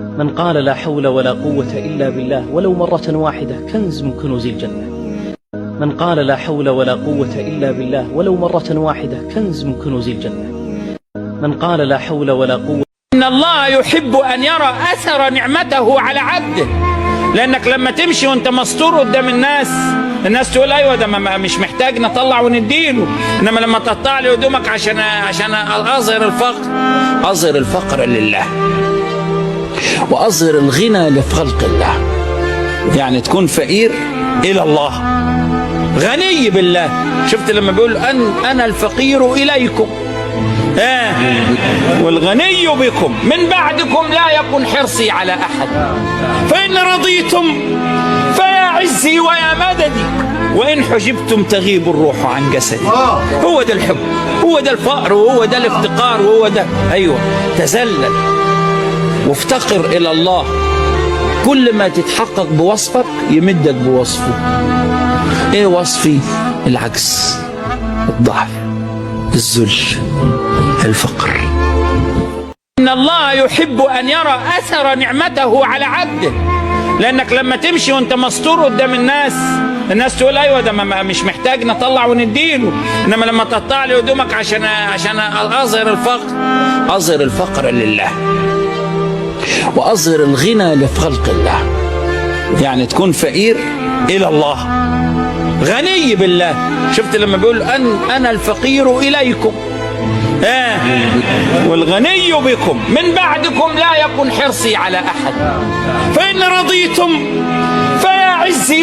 من قال لا حول ولا قوة إلا بالله ولو مرة واحدة كنز من كنوز الجنة. من قال لا حول ولا قوة إلا بالله ولو مرة واحدة كنز من كنوز الجنة. من قال لا حول ولا قوة. إن الله يحب أن يرى أثر نعمته على عبده. لأنك لما تمشي وأنت مستور قدام الناس، الناس تقول أيوة ده مش محتاج نطلع ونديله. إنما لما تقطع لي هدومك عشان أظهر الفقر، أظهر الفقر لله وأظهر الغنى لخلق الله. يعني تكون فقير إلى الله، غني بالله. شفت لما بيقول أنا الفقير إليكم والغني بكم، من بعدكم لا يكن حرصي على أحد، فإن رضيتم فيا عزي ويا مددي، وإن حجبتم تغيب الروح عن جسدي. هو ده الحب، هو ده الفقر، وهو ده الافتقار، وهو ده أيوة. تذلل وافتقر إلى الله. كل ما تتحقق بوصفك يمدك بوصفه. ايه وصفي؟ العجز، الضعف، الذل، الفقر. إن الله يحب أن يرى أثر نعمته على عبده. لأنك لما تمشي وأنت مستور قدام الناس، الناس تقول أيوة ده مش محتاج نطلع ونديله. إنما لما تقطع لي هدومك عشان أظهر الفقر، أظهر الفقر لله وأظهر الغنى لخلق الله. يعني تكون فقير إلى الله، غني بالله. شفت لما بيقول أنا الفقير إليكم والغني بكم، من بعدكم لا يكن حرصي على أحد، فإن رضيتم فيا عزي.